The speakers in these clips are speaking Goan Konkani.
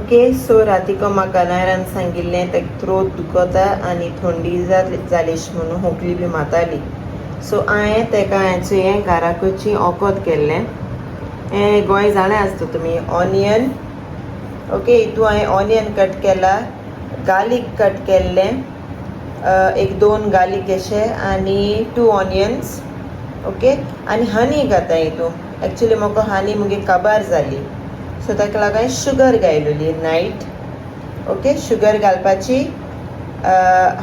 ओके सो रातीको म्हाका अनायरान सांगिल्लें तेका थ्रोट दुखता आनी थंडी जालीश म्हणून खोंकली बी मारताली. सो हांवें तेका हें घराकडची वखद केल्लें. हें गोंय जाणा आसता तुमी ऑनियन. ओके हितू हांवें ऑनियन कट केला, गार्लीक कट केल्लें, एक 2 गार्लीक अशें आनी 2 ऑनियन्स. ओके आनी हनी घाता हितू. एक्चुली म्हाका हनी मुगे काबार जाली सो ताका लागून हांवें शुगर घायलोली नायट. ओके शुगर घालपाची,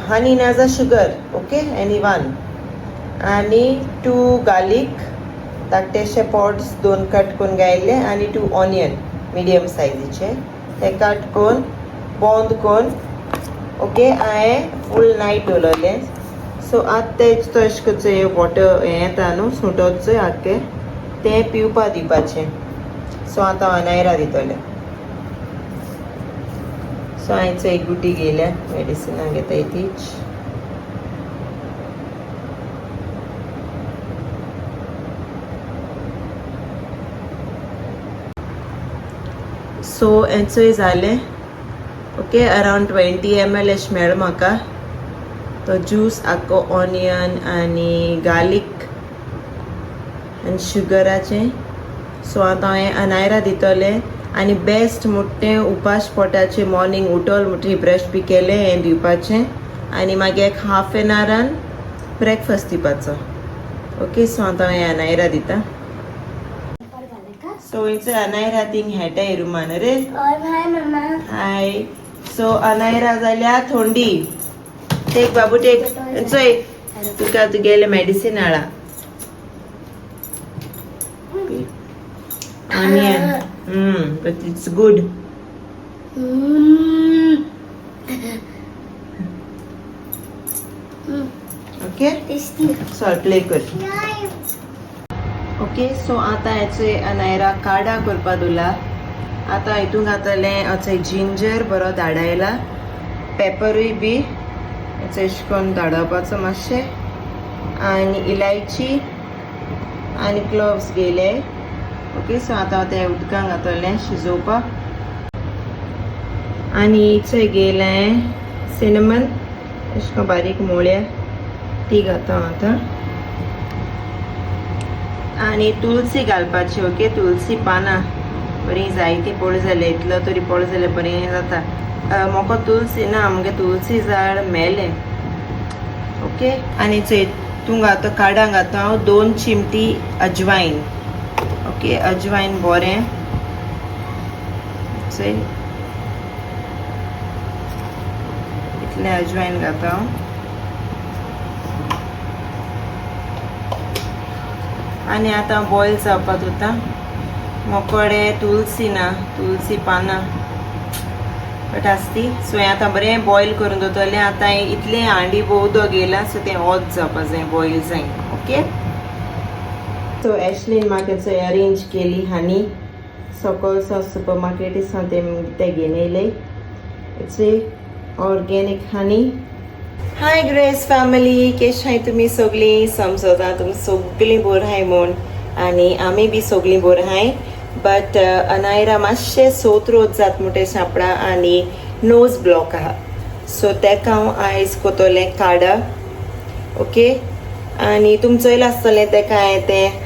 हनी ना जा शुगर. Okay any one. आनी 2 गार्लीक धाकटेशे पॉट्स 2 कट करून घायल्ले आनी 2 ऑनियन मिडियम सायजीचे ते कट करून बंद करून. ओके हांवें फूल नायट दवरलें. सो आतां तें तो अशें करचें वॉटर हें येता न्हू सुटोचो आख्खें तें पिवपा दिवपाचें. सो आतां हांव अनायरा दितलें. सो हांवें चोय गुटी घेयल्या मेडिसिनां घेताय तीच. सो हेंचोय जालें. ओके अरावंड 20 ml अशें मेळ्ळो म्हाका तो ज्यूस आख्खो ऑनियन आनी गार्लीक आनी शुगराचें. सो आतां हांवें अनायरा दितलें आनी बेस्ट म्हणटा उपास पोटाचें मॉर्निंग उठोल म्हणटकीर ब्रश बी केलें हें दिवपाचें आनी मागीर एक हाफ एन आवरान ब्रेकफास्ट दिवपाचो. ओके सो आतां हांवें अनायरा दिता. सो it's Anayra thing हेटाय रुमान रे. हाय मम्मा. हाय. सो अनायरा जाल्या थंडी. टेक बाबू टेक. चोय तुका तुगेलें मेडिसीन हाडा. Onion. But it's good. Okay tasty. So play कर. ओके सो आतां हेचे अनायरा काडा करपा दुला. आतां हितून घातलें अशें जिंजर बरो धाडायला, पेपरूय बी हेचो अशें करून धाडावपाचो मातशें, आनी इलायची आनी क्लोव्स घेयले. ओके सो आतां हांव तें उदकान घातलें शिजोवपाक. आनी चोय घेयलें सिनमन अशें करून बारीक मोळ्या ती घाता हांव आतां. आनी तुलसी घालपाची. ओके तुलसी पानां बरीं जायतीं पळय जाल्यार इतलो तरी पळय जाल्यार बरें जाता. म्हाका तुलसी ना, मुगे तुलसी झाड मेलें. ओके आनी चोय तूं घाता काडां घाता हांव 2 चिमटी अजवायन. ओके अजवायन बरें चोय इतलें अजवायन घाता हांव. आनी आतां बॉयल जावपाक वता. मोकडे तुलसी ना, तुलसी पानां बट आसती. सो हें आतां बरें बॉयल करून दवरतलें. आतां इतलें हांडी भोव उदक येयलां सो तें ओत जावपा जाय, बॉयल जाय. ओके सो एशलीन म्हाका चोय अरेंज केली हनी सकयल सावन सुपर मार्केटी सावन तें घेवन येयलें. It's a organic honey. Hi Grace family, केश हाय तुमी सगळीं? समजता तुमी सगळीं बोर हाय म्हूण आनी आमी बी सगळीं बोर हाय. बट अनायरा मातशें सोत जात म्हणटे सापडा आनी नोज ब्लॉक आहा. सो तेका हांव आयज कोतोलें काडा. ओके आनी तुमी चोयलां आसतलें तेका हांवें तें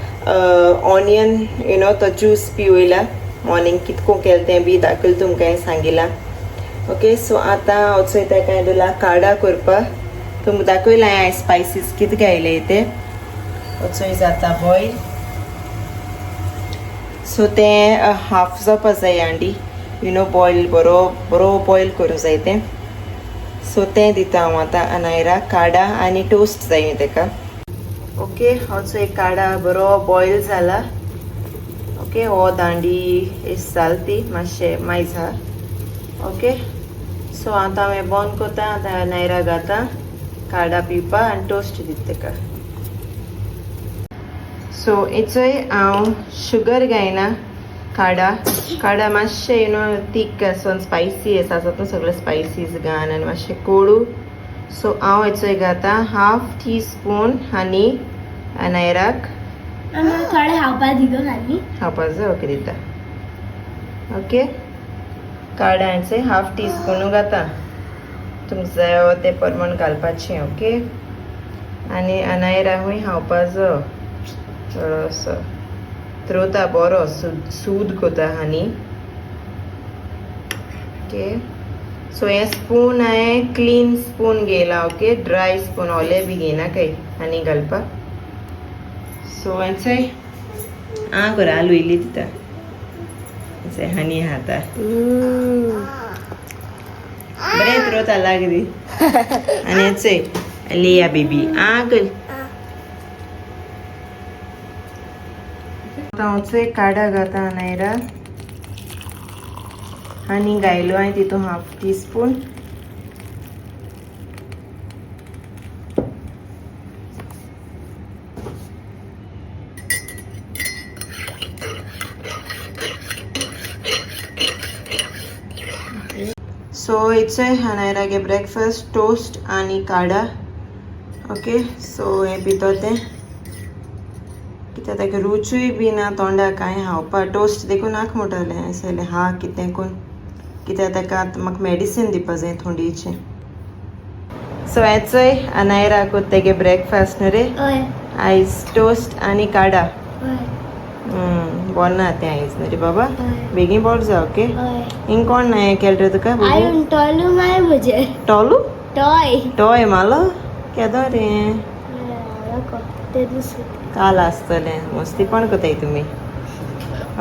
ऑनियन you know तो ज्यूस पिवयला मॉर्निंग कितको केलें तें बी दाखयलें तुमकां हांवें सांगिलां. ओके सो आतां हांव चोय तेका हांवें दिला काडा करपाक. तुमकां दाखयलां हांवें स्पायसीस कितें घायले ते. चोय जाता बॉयल. सो तें हाफ जावपा जाय हांडी you know boil बरो बरो बॉयल करूं जाय तें. सो तें दिता हांव आतां अनायरा काडा आनी टोस्ट जाय तेका. ओके हो चोय काडा बरो बॉयल जाला. ओके हो दांडी एश जाल ती मातशें मायज आहा. ओके सो आतां हांवें बंद करता. आतां अनायरा घाता काडा पिवपा आनी टोस्ट दिता तेका. सो हेचोय हांव शुगर घायना. काडा काडा मातशें you know तीक आसून स्पायसी आसा न्हू सगळे स्पायसीस घान आनी मातशें कोडू. सो हांव हेचोय घाता हाफ टी स्पून हनी अनायराक. थोडे खावपा दी गो हनी. खावपा जाय. ओके दिता. ओके काडांचे हाफ टी स्पून घाता, तुमकां जायो ते प्रमाण घालपाचें. ओके, आनी अनायराहूय खावपाचो थोडोसो त्रोता बरो सूद कोता हनी. ओके, सो हें स्पून हांवें क्लीन स्पून घेयला. ओके, ड्राय स्पून, ओले बी घेयना काय हनी घालपाक. सो हेंचय आं कर आलू इल्ली दिता, हनी खाता बरें त्रोता लागली. आनी हेंचय लिया बेबी आं कर. आतां हांव काडा घाता अनायरा, आनी घायलो हांवें तितून हाफ टी स्पून. सो इचय अनायरागे ब्रेकफास्ट टोस्ट आनी काडा. ओके, सो हें पितो तें कित्याक ताका रुचूय बी ना तोंडाक कांय खावपा. टोस्ट देखून नाक म्हणटालें आसलें हा कितें कोण, कित्याक ताका आतां म्हाका मेडिसीन दिवपा जाय थंडीचें. सो हेंचय अनायराक तेगे ब्रेकफास्ट न्हू रे, आयज टोस्ट आनी काडा. बोर ना तें आयज न्हू रे बाबा, बेगीन बोर जा. ओके, हिंग कोण हें केलें रे तुका? टॉलू माय म्हजें टॉलू टॉय टॉय मालो केदो रे काल आसतलें मस्तीपण कोताय तुमी.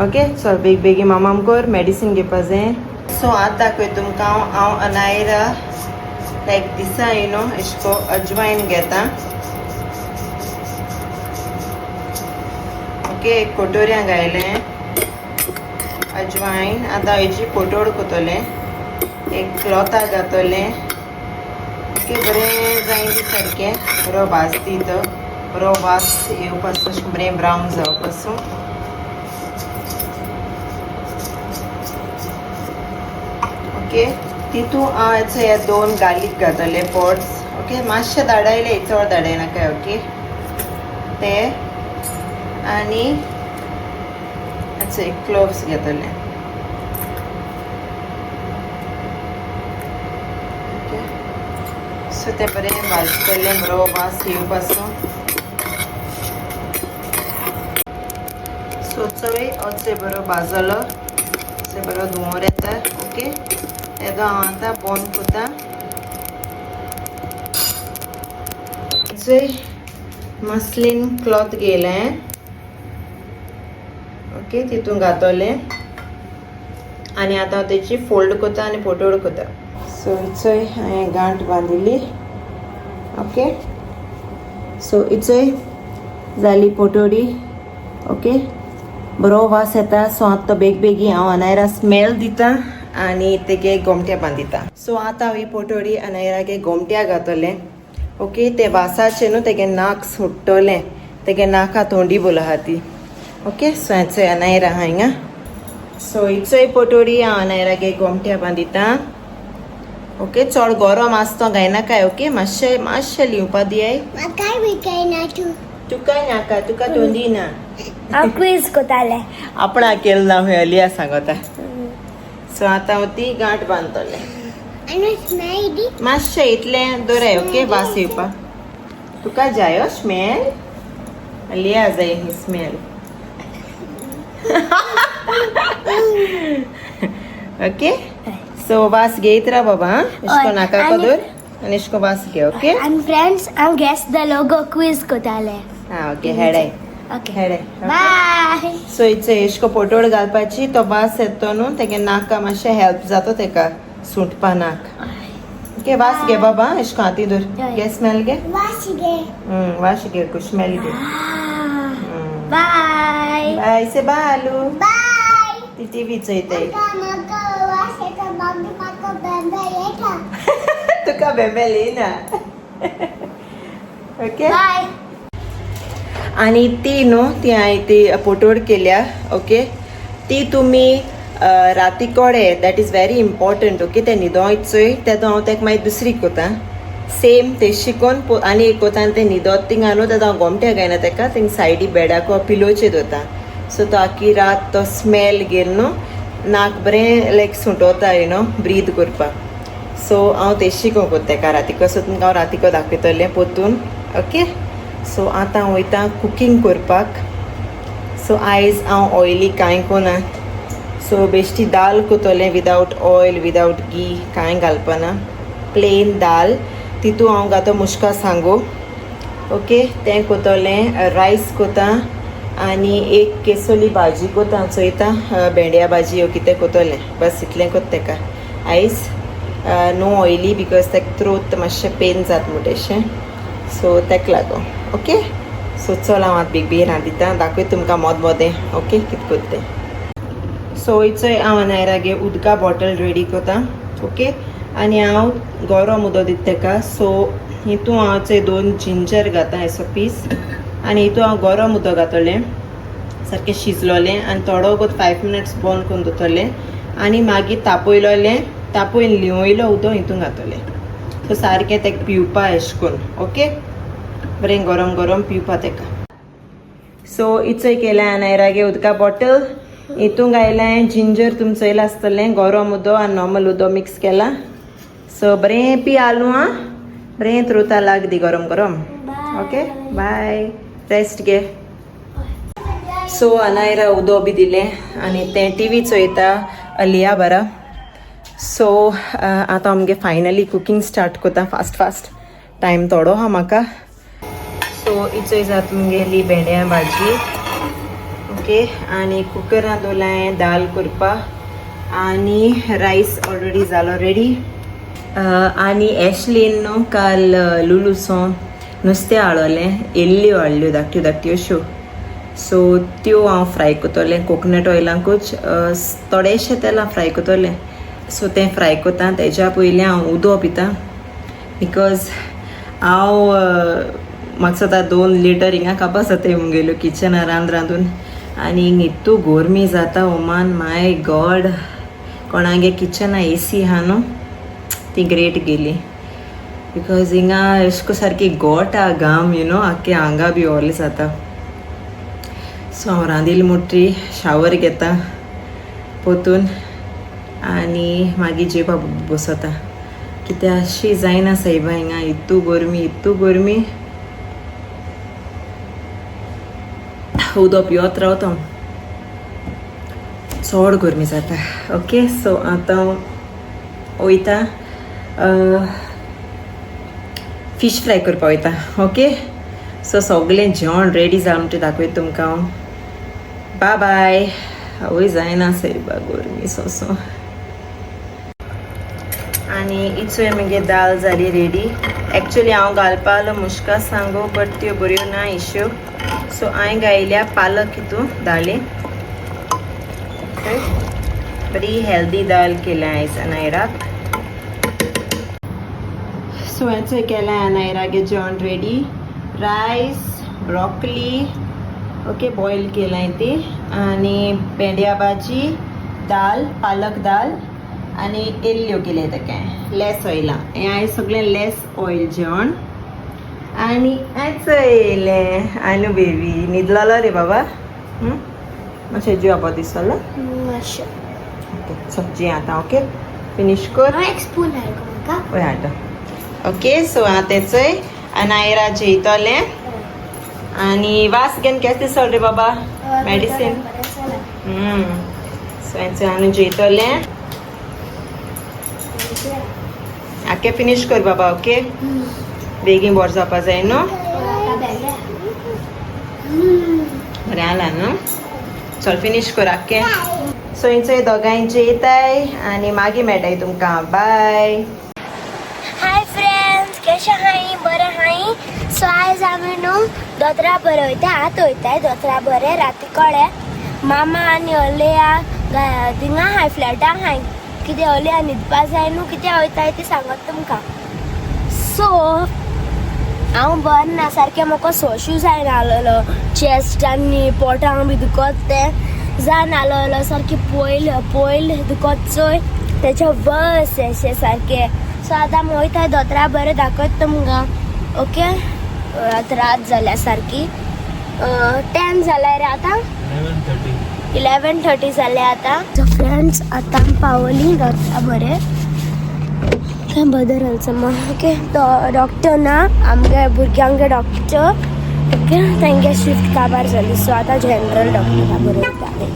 ओके, चल बेग बेगीन मामाम कर मेडिसीन घेवपा जाय. सो आतां दाखय तुमकां हांव अनायरा लायक दिसा you know अशें को अजवायन घेता. ओके, एक कोटोऱ्यां घायलें अजवायन. आतां हेजी पोटोड कोतलें, एक क्लॉथा घातलें. ओके, बरें जाय ती सारकें बरो भाज दी तो बरो वास येवपाचो, अशें बरें ब्रावन जावपाचो. ओके, तितू हांव हे दोन गार्लीक घातले पॉट्स. ओके, मातशें धाडायले, चड धाडायनाकाय. ओके, ते आनी एक क्लोव्स घेतले. ओके, सो ते बरें भाजतलें, बरो वास येवपाचो. सो चवय अशें बरो भाजलो, अशें बरो धुंवर येता. ओके, तेदो हांव आतां बंद करता. चोय मस्लिन क्लॉथ घेयलें. ओके, तितून घातलें आनी आतां हांव तेची फोल्ड करता आनी पोटोड करता. सो इचय हांवें गांठ बांदिल्ली. ओके, सो इचय जाली पोटोडी. ओके, बरो वास येता. सो आतां तो बेग बेगी हांव अनायरा स्मेल दिता आनी तेगे गोमट्या बांदिता. सो आतां हांव ही पोटोडी अनायरागे गोमट्या घातलें. ओके, ते वासाचें न्हू तेगे नाक सुट्टलें, तेगे नाका तोंडी बोला आहा ती. ओके, सो हेंचय अनायरा आहा हिंगा. सो इचय पोटोडी हांव अनायरागे गोमट्या बांदिता. ओके, चड गरम आसता घायनाकाय. ओके, मातशें मातशें लिवपा दियाय. तुका नाका, तुका तोंडी ना. हांव क्वीज कोतालें आपणा केलें ना हुंय अलिया सांगता. सो आतां हांव ती गांठ बांदतलें मातशें इतलें दवराय. ओके, वास येवपा तुका जायो स्मेल, अलिया जाय ही स्मेल. ओके, सो वास घेयत राव बाबा. इश्को नाका दवर आनी इश्को वास घे. ओके, आनी फ्रेंड्स हांव गॅस the logo क्वीज कोतालें. आं ओके, हेडाय ओके, हेडाय बाय. सो इचय इश्को पोटोड घालपाची, तो वास येतो न्हू तेगे नाका मातशें हेल्प जाता तेका सुंटपा नाक. ओके, वास घे बाबा, इश्को हाती धर, घे स्मेल घे. वास घे, वास घे, स्मेल घे. बाय बाय से बाय आलू बाय. ती टीव्ही चोयताय. तुका बेबेल येना. ओके, बाय. आनी ती न्हू ती हांवें ती पोटोड केल्या. ओके, ती तुमी राती कोडे, that is very important. Okay, ते न्हिदों चोय तेदो हांव तेका मागीर दुसरी कोता सेम ते शिकोवन आनी एक कोता आनी ते न्हिदोत थिंगा न्हू तेदो हांव गोमट्या घायना तेका, थिंग सायडी बेडाको पिलोचेर दवरता. सो तो आखी रात तो स्मेल घेवन न्हू नाक बरें लायक सुटोता, you know, breathe करपाक. सो हांव तेशी कोत्ता तेका रातीको. सो तुमकां हांव रातीको दाखयतलें पोतून. ओके, सो आतां हांव वयता कुकींग करपाक. सो आयज हांव ऑयली कांय कोना. सो बेश्टी दाल कोतलें, विदावट ऑयल, विदावट घी, कांय घालपाना. प्लेन दाल, तितू हांव घातो मुश्का सांगो. ओके, तें कोतलें, रायस कोता आनी एक केसोली भाजी कोता. चोयता, भेंड्या भाजी ओ कितें कोतलें. बस, इतलें कोत तेका आयज. नो ऑयली, because तेका थ्रोट मातशें पेन जाता म्हणटेशें. सो तेका लागून. ओके, सो चल, हांव आतां बेग बेगीन रांदिता, दाखयता तुमकां मोद मोदें. ओके, कितें कोत्ता तें. सो चोय, हांव अनायरागे उदका बॉटल रेडी कोता. ओके, आनी हांव गरम उदक दिता तेका. सो हितू हांव चोय दोन जिंजर घाता एसो पीस आनी हितू हांव गरम उदक घातलें, सारकें शिजलोलें आनी थोडो वगत 5 मिनट्स बंद करून दवरतलें आनी मागीर तापयलोलें, तापोवन लिवयलो उदक हितून घातलें. सो सारकें तेका पिवपा एशें करून. ओके, बरें गरम गरम पिवपा तेका. सो इचोय केलें अनायरागे उदका बॉटल, हितून घायलें जिंजर, तुमी चोयलां आसतलें, गरम उदक आनी नॉर्मल उदक मिक्स केलां. सो बरें पी आलू, आं, बरें त्रोता लाग दी गरम गरम. ओके, बाय, रेस्ट घे. सो अनायरा उदो बी दिलें आनी तें टीवी चोयता अलिया बरा. सो आतां आमगे फायनली कुकींग स्टार्ट करता फास्ट फास्ट, टायम थोडो आहा म्हाका. सो इचोय जाता मुगेली भेंड्या भाजी. ओके, आनी कुकरान दवरलां दाल करपा आनी रायस ऑलरेडी जालो रेडी. आनी एशलीन न्हू काल लुलूसो नुस्तें हाडलें, एल्ल्यो हाडल्यो, धाकट्यो धाकट्यो अश्यो. सो त्यो हांव फ्राय करतलें कोकोनट ऑयलांकूच, थोडेशें तेलां फ्राय करतलें. सो तें फ्राय करता, तेज्या पयलीं हांव उदक पिता, because हांव म्हाका दिसता 2 लिटर हिंगा कापास जाता मुगेल्यो किचनार रांद रांदून. आनी इतू गोरमी जाता ओमान, माय गॉड. कोणागे किचना एसी आहा न्हू, ती ग्रेट गेली, because हिंगा एशें को सारकी गोट आहा, घाम, you know, आख्खे आंगा बी ओले जाता. सो हांव रांदिल मुट्री शावर घेता पोतून आनी मागीर जेवपा बसता, कित्याक अशी जायना सायबा हिंगा, इतू गरमी, इतू गरमी. उदक पिवत रावता, चड गरमी जाता. ओके, सो आतां वयता, फिश फ्राय करपा वयता. ओके, सो सगळें जेवण रेडी जालां म्हणटा दाखयता तुमकां हांव. बा बाय. आवय, जायना सायबा गरमी सोंसो. आनी इचोय मागीर दाल जाली रेडी. एक्चुली हांव घालपालो मुश्का सांगो, बट त्यो बऱ्यो ना इश्यो. सो हांवें घायल्या पालक हितून दाळी. बरी हेल्दी दाल केल्या आयज अनायराक. सो हेंचोय केलां अनायरागे जेवण ready, rice, broccoli, okay, boil केलां ती, आनी भेंड्या भाजी, दाल, पालक दाल आनी एल्ल्यो केले तेका लेस ऑयला. हें आयज सगळें लेस ऑयल जेवण. आनी हेंच येयलें आनू बेबी. न्हिदलोलो रे बाबा? मातशें जेवपा दिसलो. मातशें. ओके, चल जे आतां. ओके, फिनीश कर. हांव एक स्पून हाडूं म्हाका? वय हाडटा. ओके, सो आतां चोय अनायरा जेयतलें. आनी वास घेवन केस दिसलो रे बाबा? मेडिसीन. सो हेंच आनी जेयतलें. आखे फिनीश कर बाबा. ओके, बेगीन बोर जावपा जाय न्हू. बरें आला न्हू? चल, फिनीश कर आख्खें. सो हेंचोय दोगांय जेयताय आनी मागीर मेळटाय तुमकां. बाय. हाय फ्रेंड्स, कशें हाय? बरें हाय. सो आयज आमी न्हू दोतरा बरें वयता, आतां वयताय दोतरा बरें राती कडेन. मामा आनी अलेया थिंगा हाय, फ्लॅटाक हाय. कितें अलेया न्हिदपा जाय न्हू, कितें वयताय ती सांगत तुमकां. सो हांव बरें ना सारकें, म्हाका सोशू जायना आसलेलो, चेस्ट आनी पोटांक बी दुखत तें जायना आसलेलो सारकें. पयल पयल दुखत चोय तेच्या बस अशें सारकें. सो आतां आमी वयता दोतरा बरें, दाखयत तुमकां. ओके, आतां रात जाल्या सारकी, 10 जाल्या रे आतां. 11:30. 11:30 जाले आतां. सो फ्रेंड्स, आतां आमी पावली दोतोरा बरें. थंय बदर आसा. ओके, तो डॉक्टर ना आमगे भुरग्यांगे डॉक्टर. ओके, तेंगे शिफ्ट काबार जाली. सो आतां जनरल डॉक्टरा बरें वयताले.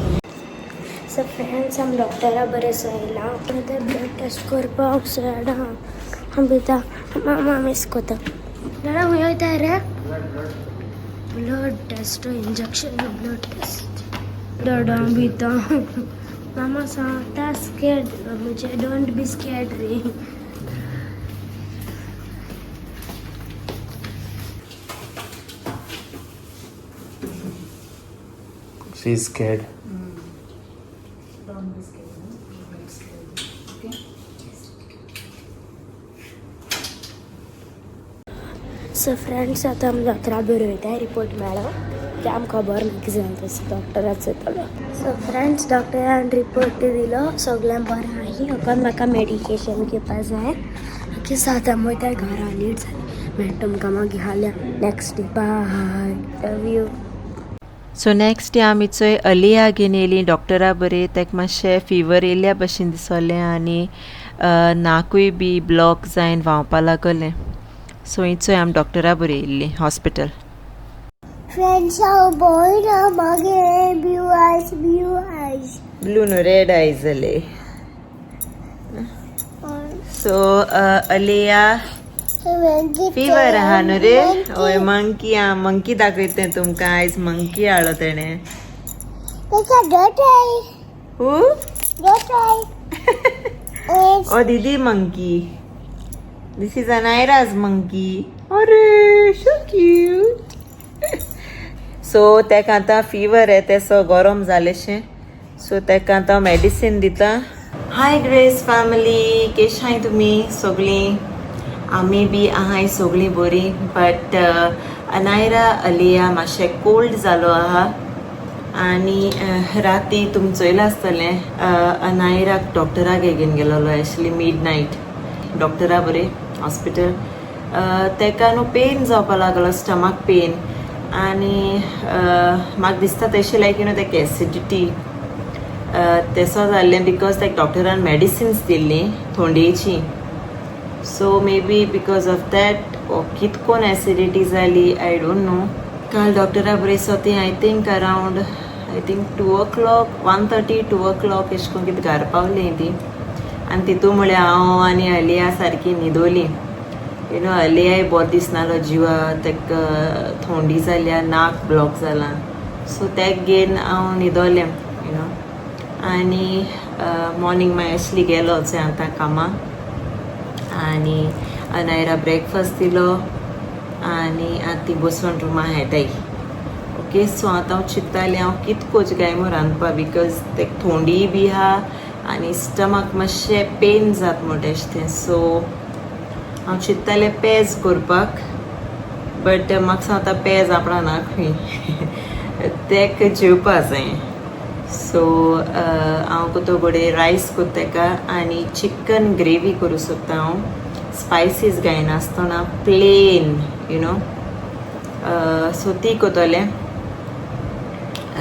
सो फ्रेंड्स, आमी डॉक्टरा बरें सो येयला. आतां ब्लड टेस्ट करपाक सो हांव भिता. मामा मिस कोता. दादा, खंय वयता रे? Blood test, injection, blood test. दादा भिता. मामा सांगता स्केर्ड म्हणजे don't be scared रे. She's scared. Don't be scared, no? Okay. So friends, आतां आमी दोतोरा बरें वयता. रिपोर्ट मेळ्ळो ते आमकां खबर ना कितें जालें तशें. डॉक्टराच येतलो. सो फ्रेंड्स, डॉक्टरान रिपोर्ट दिलो, सगळें बरें आसा. फकत म्हाका मेडिकेशन घेवपा जाय. ओके, सो आतां आमी वयता घरा. लेट जालें. मेळटा तुमकां मागीर हाल्या next day. Bye, love you. So next day आमी चोय अलिया घेवन येयली डॉक्टरा बरें. ताका मातशें फिवर येयल्या भशेन दिसोलें आनी नाकूय बी ब्लॉक जायन व्हांवपा लागलें. सो ही चोय आमी डॉक्टरा बरें येयल्ली हॉस्पिटल. फ्रेंड्स, हांव बरो मागीर blue eyes, blue eyes. Blue न्हू, रेड आयज जाले. सो अलिया फिवर आहा न्हू रे. हय, मंकी आहा. मंकी दाखयता तुमकां. आयज मंकी हाडलो तेणें. हू. Oh, Didi monkey. This is Anaira's monkey. अरे, so cute. So तेका आतां फिवर आहे तेसो गरम जालेशें. सो तेका आतां मेडिसीन दिता. हाय ग्रेस फॅमिली, केशाय तुमी सगळीं? आमी बी आहाय सगळीं बरीं. बट अनायरा अलिया मातशें कोल्ड जालो आहा आनी राती तुमी चोयलां आसतलें, अनायराक डॉक्टराक घेवन गेलोलो एक्चुली मिड नायट डॉक्टरा बरें हॉस्पिटल. तेका न्हू पेन जावपा लागलो, स्टमक पेन. आनी म्हाका दिसता तशें लायक you know तेका एसिडिटी तेसो जाल्लें, because तेका डॉक्टरान मेडिसिन्स दिल्लीं थोंडेची. So maybe because of that कितकोन एसिडिटी जाली, I don't know. काल डॉक्टरा बरें सो ती I think around I think 2 o'clock, 1:30, 2 o'clock एशें कोन्न कितें घरा पावलीं ती. आनी तितू म्हळ्यार हांव आनी अलिया सारकी न्हिदोली. You know अलियाय बरो दिसनालो जिवा. तेका थोंडी जाल्या, नाक ब्लॉक जालां. सो तेका घेवन हांव न्हिदोलें you know. आनी मॉर्निंग मागीर एशली गेलो आतां कामाक आनी अनायरा ब्रेकफास्ट दिलो आनी आतां ती बसून रुमा हेटाय. ओके, सो आतां हांव चिंत्तालें हांव कित कोच काय म्हूण रांदपा, because तेक थोंडी बी आहा आनी स्टमक मातशें पेन जात म्हणटा अशें तें. सो हांव चिंत्तालें पेज करपाक, बट म्हाका सांगता पेज आपणा ना खंय, तेक जेवपा जाय. सो हांव कोतो घोडये रायस कोत्ता तेका आनी चिकन ग्रेवी करूं सोदता हांव, स्पायसीस घायनासतना, प्लेन you know. सो ती कोतोलें,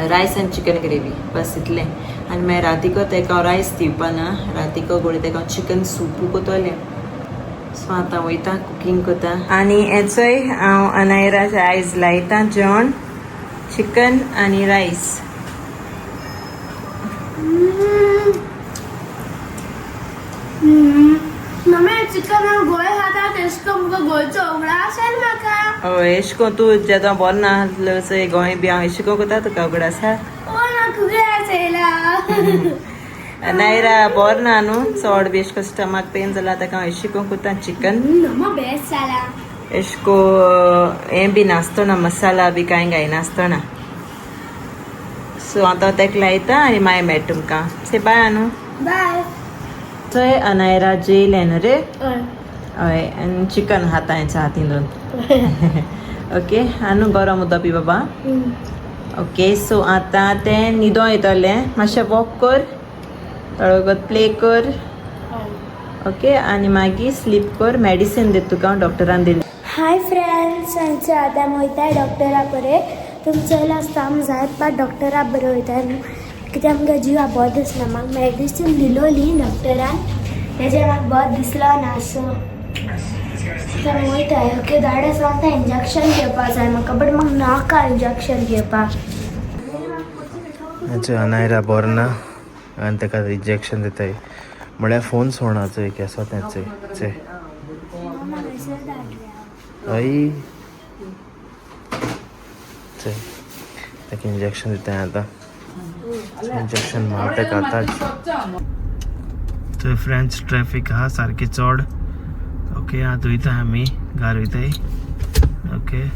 रायस आनी चिकन ग्रेवी, बस इतलें. आनी मागीर रातीको तेका हांव रायस दिवपा ना, रातीको घोडये तेका हांव चिकन सुपू कोतोलें. सो आतां वयता कुकींग कोता आनी हेचोय हांव अनायराज आयज लायता जेवण, चिकन आनी रायस. मम्मी, चिकन हांव गोंय खाता तेश तुमकां गोंयचो उगडास येयला म्हाका. हय, एशें कोन तूं जेदो बरो ना आसलो चोय गोंय बी, हांव एशें कोन कोता तुका उगडास आसा. ओ, म्हाका उगडास येयला. नायरा बरो ना न्हू चड बी, एशें कोन स्टमक पेन जाला ताका हांव एशें कोन कोता चिकन. मम्मा, बेस्ट जाला. एशें को हें बी नासतना, मसाला बी कांय घायनासतना. सो आतां ताका लायता आनी मागीर मेळटा तुमकां. से बाय न्हू. बाय. थंय अनायरा जेयलें न्हू रे? हय, आनी चिकन खाता हेच्या हातीन. ओके, आनी गरम उदक पी बाबा. ओके, सो आतां तें न्हिदों येतलें. मातशें वॉक कर, थोडो वगत प्ले कर. ओके, आनी मागीर स्लीप कर. मेडिसीन दिता तुका हांव, डॉक्टरान दिलें. हाय फ्रेंड्स, आमचे आतां वयताय डॉक्टरा बरें. तुमी चोयला आसता आमी जायत पाट डॉक्टरा बरें वयताय. कित्याक आमगे जिवा बरो दिसना. म्हाका मेडिसीन दिलोली डॉक्टरान, तेजेर म्हाका बरो दिसलो ना. सो आमी वयताय. ओके, दाडे सांगता इंजेक्शन घेवपाक जाय म्हाका, बट म्हाका नाका इंजेक्शन घेवपाक. अच्छा, अनायरा बरो ना आनी ताका इंजेक्शन दिताय. म्हळ्यार फोन सोडना चोय केसो तें चोय चोय. हय, चोय, ताका इंजेक्शन दिताय आतां. इंजेक्शन मार ताका आतांच. थंय फ्रेंड्स, ट्रॅफिक आहा सारकी चड. ओके, आतां वयता आमी, घार वयताय. ओके.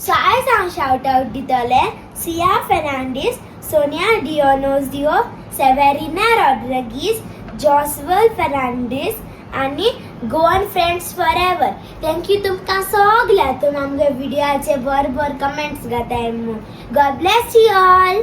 सो आयज हांव शावट आवट दितलें सिया फेर्नांडीस, सोनिया डिओनोजियो, सेवेरिना रॉड्रिगीस, जॉसवल फेर्नांडीस आनी Goan friends for ever. Thank you तुमकां सगळ्या, तुमी आमगे व्हिडियोचे बरे बरे कमेंट्स घाताय म्हणून. God bless you all.